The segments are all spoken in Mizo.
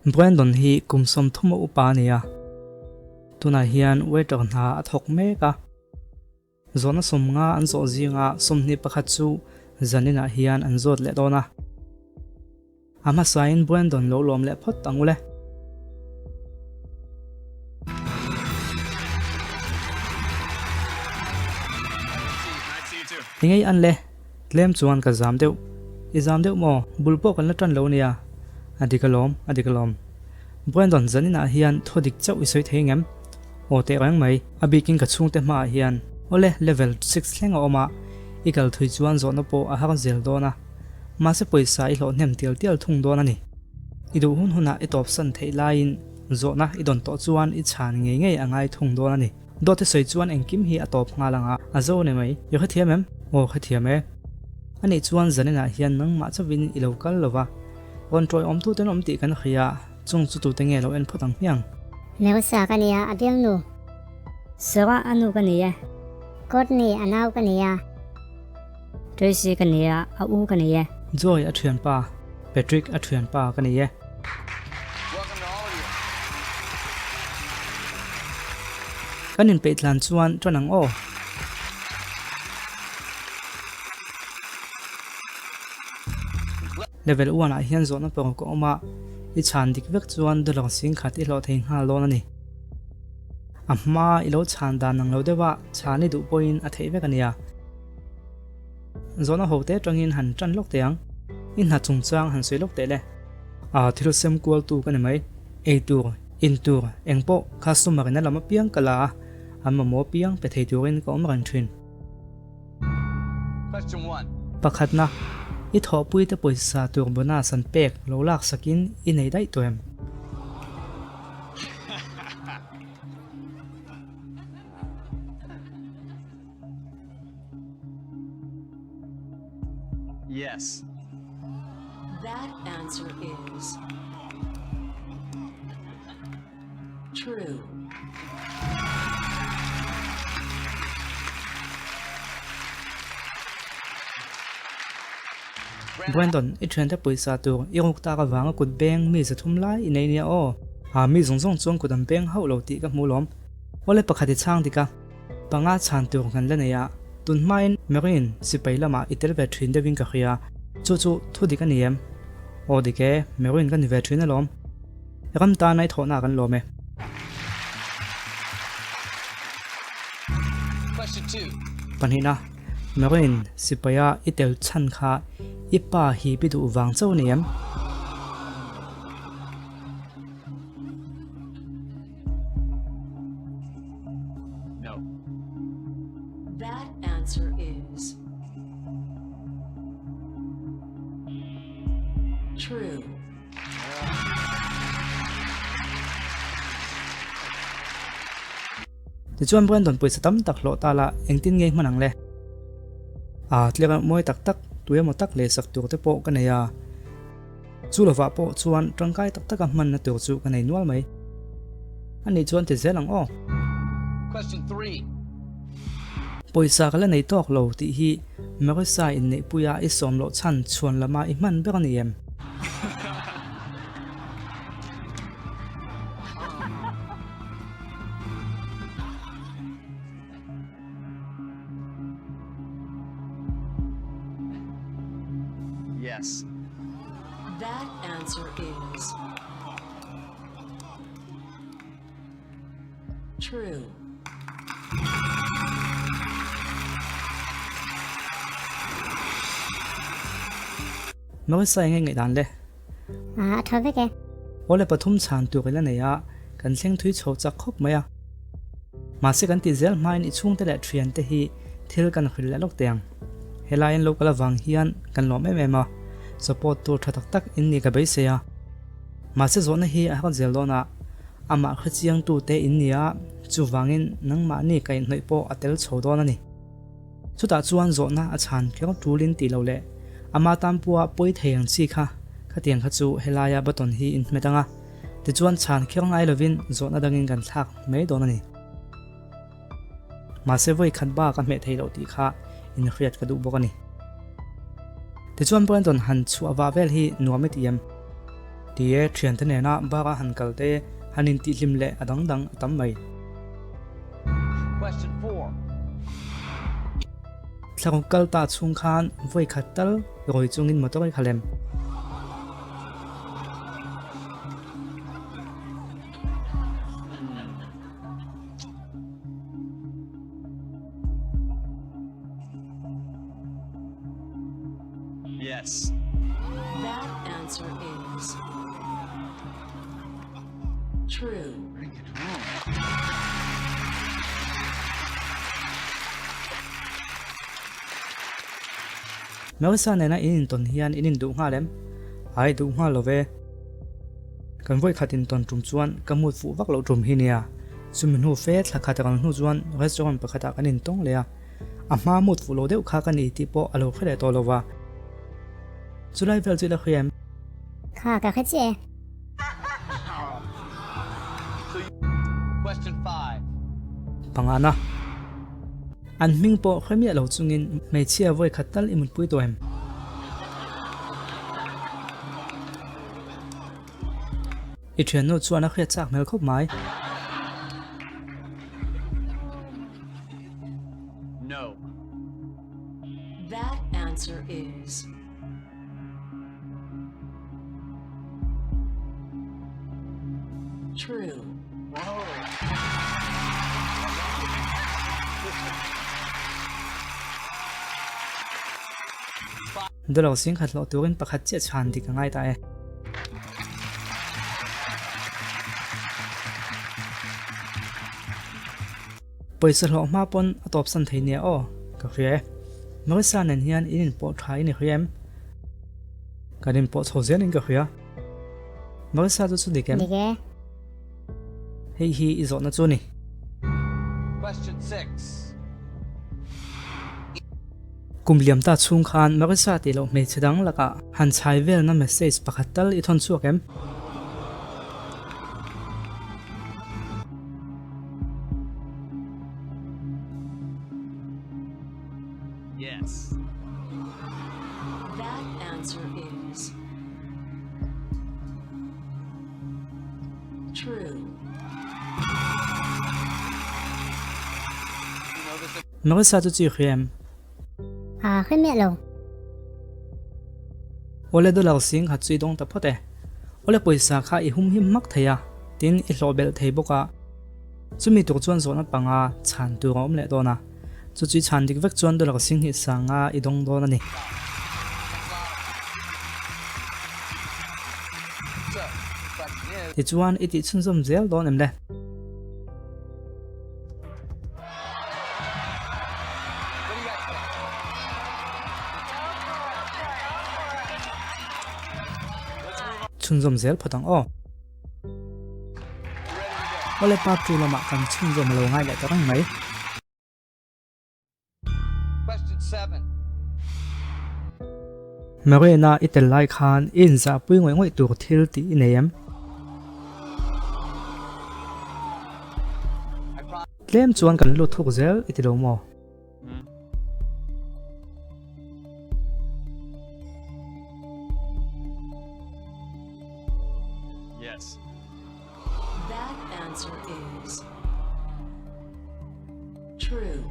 Brandon hi kum 30 a upa a ni a, tunah hian waiter hna a thawk mek a. Zawhna 50 an zawh zinga 21 chu zaninah hian an zawt leh dawn a. A hmasain Brandon lo lawm leh phawt ang ule. Engei an le, tlem chuan ka zam deuh. I zam deuh maw? Bul pawh kan la tan lo nia. A dik alawm, a dik alawm. Brandon zaninah hian thaw dik chauh i sawi thei ngem? Aw teh reng mai, a bikin ka chhungte hmaah hian. Awle, level six thleng a awm a, i kal thui chuan zawhna pawh a har zel dawn a. Mahse pawisa i hlawh hnem tial tial thung dawn a ni. I duh hun hunah i tawpsan theih laiin zawhna i dawn tawh chuan i chhan ngei ngei a ngai thung dawn a ni. Dawt i sawi chuan engkim hi a tawp nghal ang a, a zo ni mai. I hrethiam em? Aw hrethiam e. Anih chuan zaninah hian nangmah chauhin i lo kal lo va, rawn tawiawmtu ten awm tih kan hria, chung chu tute nge lo en phawt ang hmiang? Melsa ka nia, a bialnu. Sarah a nu ka ni e. Courtney a nau ka ni a. Tracy ka ni a, a u ka ni e. Joy a thianpa, Patrick a thianpa ka ni e. Kan inpeih tlan chuan tan ang aw. Level one ah hian zawhna paruk a awm a, i chhan dik vek chuan dollar 10,000 i hlawh thei nghal dawn a ni. A hma i lo chhan dan ang lo deuh a, chhan i duh pawhin a theih vek a nia. Zawhna ho te atangin han tan lawk teh ang. I hna chungchang han sawi lawk teh le. A thil sem kual tu ka ni mai. Ei tur, in tur, eng pawh customer in a lam apiang ka la a, an mamawh apiang pe thei turin ka awm reng thin. Pakhatna, i thawhpui te pawisa tur bonus an pek lo lak sakin i nei daih tawh em? Yes. That answer is true. Brandon, i thiante pawisa tur i ruk tak avanga kut beng mi 300 lai i nei nia aw. A mi zawng zawng chuan kut an beng hauh lo tih ka hmu lawm. Awle pakhat i chhang dik a. Panga chhan tur kan la nei a, tun hmain Marine sipai lamah i tel ve thin deuhin ka hria, chu chu thu dik a ni em? Aw dik e, Marine ka ni ve thin alawm. Ram tana i thawhna kan lawm e. Pahnihna, Marine sipaia i tel chhan kha i pa hip i duh vang chauh a ni em? No. That answer is true. Tichuan Brandon pawisa tam tak hlawh ta la engtin nge hman ang le? A tliak mawi tak tak tu emaw tak leh sak tur te pawh ka nei a. Chu lovah pawh chuan tangkai tak taka hmanna tur chu ka nei nual mai. Ani chuan ti zel ang aw. Question 3. Pawisa ka la nei tawk lo tih hi Marissa inneihpuia i sawm loh chhan chhuan lama i hman ber a ni em? Yes. That answer is true. Marissa eng nge ngaihdan le? A tha vek e. Awle pathum chhan tur ila nei a, kan thleng thui chho chak khawp mai a. Mahse kan ti zel hmain i chhungte leh thiante hi thil kan hrilh leh lawk teh ang. Helai an lo kal avang hian kan lawm em em a, support tur tha tak tak in nih ka beisei a. Mahse zawhna hi a har zel dawn a, amah hrechiang tute in ni a, chuvangin nangmahni kaihhnawih pawh a tel chho dawn a ni. Chutah chuan zawhna a chhan kher tulin tih loh leh ama tan pawha pawi thei ang chi kha khatiang kha chu helaia button hi in hmet ang a, tichuan chhan kher ngai lovin zawhna dangin kan thlak mai dawn a ni. Mahse vawi khat bak a hmeh thei loh tih kha inhriat ka duh bawk a ni. Tichuan Brandon han chhuah vah vel hi nuam i ti em? Ti e, thiante nena bar a han kal te, han intihhlim leh a dang dang a tam mai. Question 4. Thlaruk kal ta chhung khan vawi khat tal rawi chungin motor i khalem. Yes. That answer is true. Bring it home. Marissa nena in intawn hian in induh nghal em? Ai duh nghal lo ve. Kan vawi khat intawn tum chuan ka mut fuh vak loh tum hi nia. Chumi hnu fe thla khat ral hnu chuan restaurant pakhatah kan intawng leh a. A hma mut fuh lo deuh kha ka ni tih pawh a lo hre leh tawh lo va. Chulai vel chu i la hria em? Kha ka hre chiah e. Question 5. Pangana. An hming pawh hre miah lo chungin hmeichhia vawi khat tal i mutpui tawh em? I thiannu chuan a hriat chak hmel khawp mai. No. That answer is true. Dawlo sing khat hlawh turin pakhat chiah chhan dik a ngai ta e. Pawisa hlawh hma pawn a tawpsan thei nia aw, ka hria e. Marissa nen hian in inpawh tha i ni hria em? Kan inpawh chho zel in ka hria. Marissa chu chu dik em? Dik e. Hei hi i zawhna chu ni. Question 6. Kum liam ta chhung khan Marissa tih loh hmeichhe dang lakah han chhai velna message pakhat tal i thawn chhuak em? Yes. That answer is true. You know this Marissa chu chi hria em? A hre miah lo. Awle dollar sing khat chu i dawng ta phawt e. Awle pawisa kha i hum him hmak thei a, tin i hlawh belh thei bawk a. Chumi tur chuan zawhna panga chhan tur a awm leh dawn a, chu chu i chhan dik vek chuan dollar sing hnih sanga i dawng dawn a ni. Tichuan i tih chhunzawm zel dawn em le? Chhunzawm zel phawt ang aw. Awle part 2 lamah kan chhunzawm a lo ngai leh ta reng mai. Question 7. Marina i tel lai khan i inzahpui ngawih ngawih tur thil tih i nei em? Tlem chuan kan lut thuk zel i ti lo maw? Yes. That answer is true.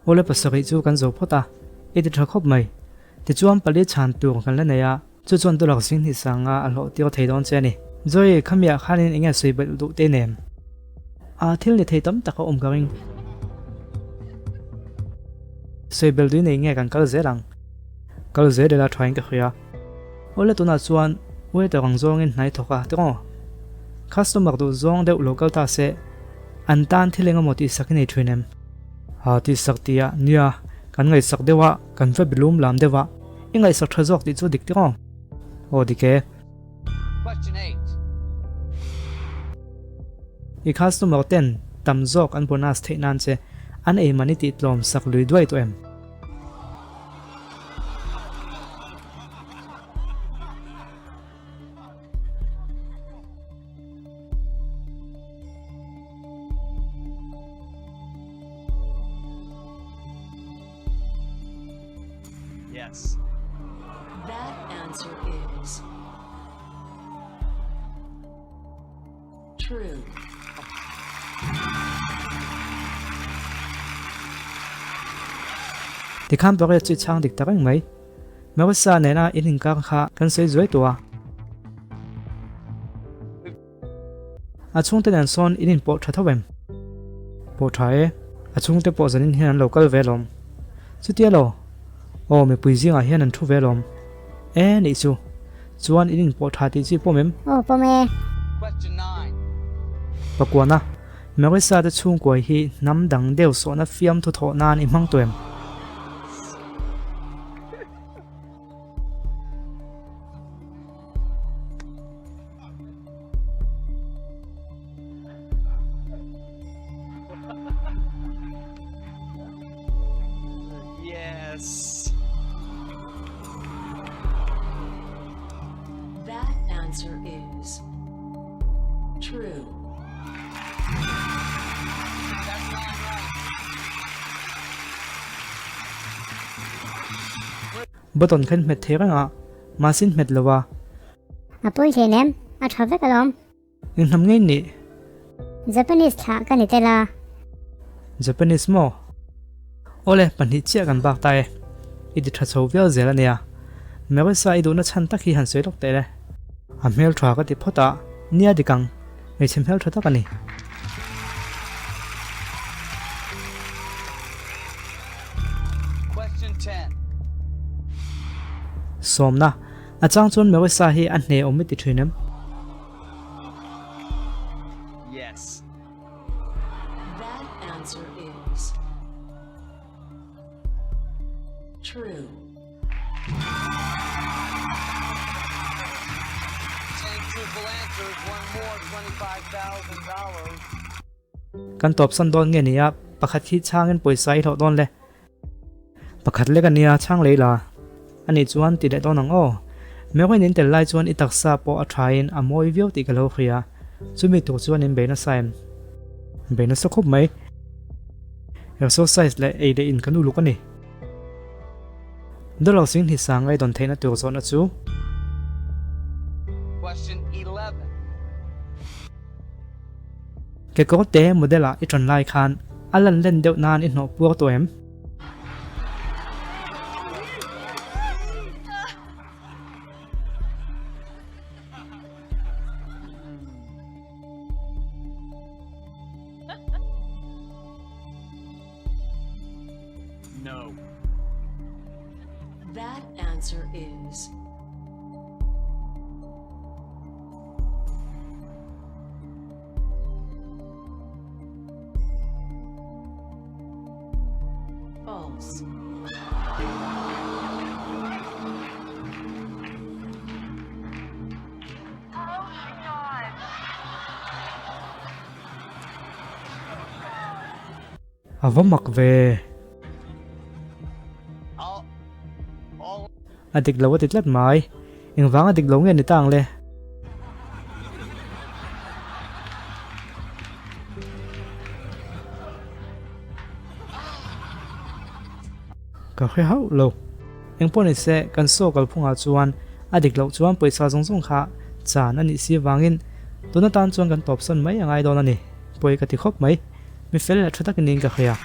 Awle pasarih chu kan zo phawt a, i ti tha khawp mai. Tichuan pali chhan tur kan la nei a, chu chuan dollar zing hnih sanga a hlawh tir thei dawn che a ni. Joy, khamiah khanin enge sawi belh duh te nem? A thil ni thei tam tak a awm ka ring. Sawi belh duh nei nge kan kal zel ang? Kal zel ila thain ka hria. Awle tunah chuan waiter ang zawngin hnai thawk a tiraw? Customer duh zawng deuh lo kal ta se, an tan thil engemaw tihsak i nei thin em? Ha tihsak tih ah nia, kan ngaihsak deuh a, kan va bilum lam deuh a, i ngaihsak tha zawk tih chu dik tiraw? Aw dik e. Question 8. I customer ten tam zawk an bonus theih nan che an ei man i tih tlawm sak lui duai tawh em? Yes. That answer is true. Tikhan pariat chu i chhang dik ta reng mai. Marissa nena in inkar kha kan sawi zuai tawh a. A chhungte nen sawn in inpawh tha tho em? Pawh tha e, a chhungte pawh zanin hian an lo kal ve lawm. Chutia lo? Aw, mipui zingah hian an thu ve lawm. E, nih chu. Chuan in inpawh tha tih chi pawm em? Aw, pawm e. Pakuana, Marissa te chhungkuai hi hnam dang deuh sawhna fiamthu thawh nan i hmang tawh em? Yes. That answer is true. That's nine right. Button khan hmet thei reng a, mahse in hmet lo a. A pawi thei nem, a tha vek alawm. Eng hnam ngei nih? Japanese thlah ka ni tel a. Japanese maw? Awle, pahnih chiah kan bak ta e. I ti tha chho viau zel a nia. Marissa i duhna chhan tak hi han sawi lawk teh le. A hmel tha ka ti phawt a, nia dik ang, hmeichhe hmel tha tak a ni. Question 10. Sawmna, A chang chuan Marissa hi a hne awm i ti thin em? Yes. That answer is true. 10 truthful answers, one more, $25,000. Kan tawpsan dawn nge nia, pakhat hi chhangin pawisa i hlawh dawn le. Pakhat lek a nia, chhang lei la. Ani chuan ti leh dawn ang aw. Meuhin in tel lai chuan i taksa pawh a thain a mawi viau tih ka lo hria. Chumi tur chuan in bei nasa em? Bei nasa khawp mai. Exercise leh ei leh in kan uluk a ni. Dollar sing hni sang ngai dawn theihna tur zawhna chu. Question 11. Kekawr te model ah i ṭan lai khan a lan len deuh nan i hnawh puar tawh em? No. That answer is False. A va mak ve. A dik lo a ti tlat mai. Engvanga dik lo nge ni ta ang le? Ka hre hauh lo. Engpawh ni se, kan saw kalphungah chuan a dik loh chuan pawisa zawng zawng kha chan a nih si avangin tun atan chuan kan tawpsawn mai a ngai dawn a ni. Pawi ka ti khawp mai. Mi fel leh tha tak niin ka hria.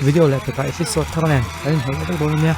Video leh pekah episode thar nen kan inhmuh leh vek dawn ania.